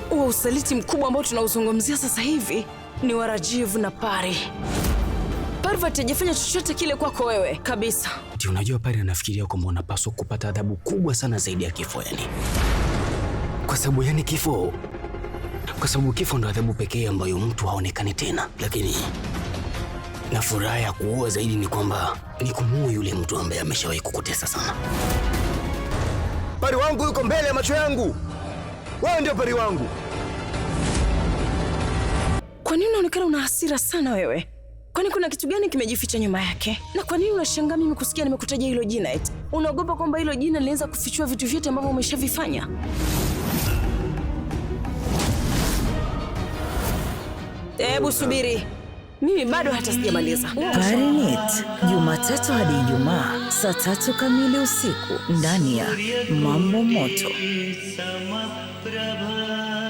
Huo usaliti mkubwa ambao tunauzungumzia sasa hivi ni wa Rajiv na Pari. Parvati hajafanya chochote kile kwako wewe kabisa. Ati unajua Pari anafikiria kwamba unapaswa kupata adhabu kubwa sana zaidi ya kifo yani. Kwa sababu yani kifo, kwa sababu kifo ndo adhabu pekee ambayo mtu haonekani tena, lakini na furaha ya kuua zaidi ni kwamba ni kumuua yule mtu ambaye ameshawahi kukutesa sana. Pari wangu yuko mbele ya macho yangu. Wewe ndio pari wangu. Kwa nini unaonekana una hasira sana wewe? Kwani kuna kitu gani kimejificha nyuma yake? Na kwa nini unashangaa mimi kusikia nimekutaja hilo jina eti? Unaogopa kwamba hilo jina linaweza kufichua vitu vyote ambavyo umeshavifanya? Hebu subiri, mimi bado hata sijamaliza. Parinet, Jumatatu hadi Ijumaa saa 3 kamili usiku ndani ya Mambo Moto. Samaprabha.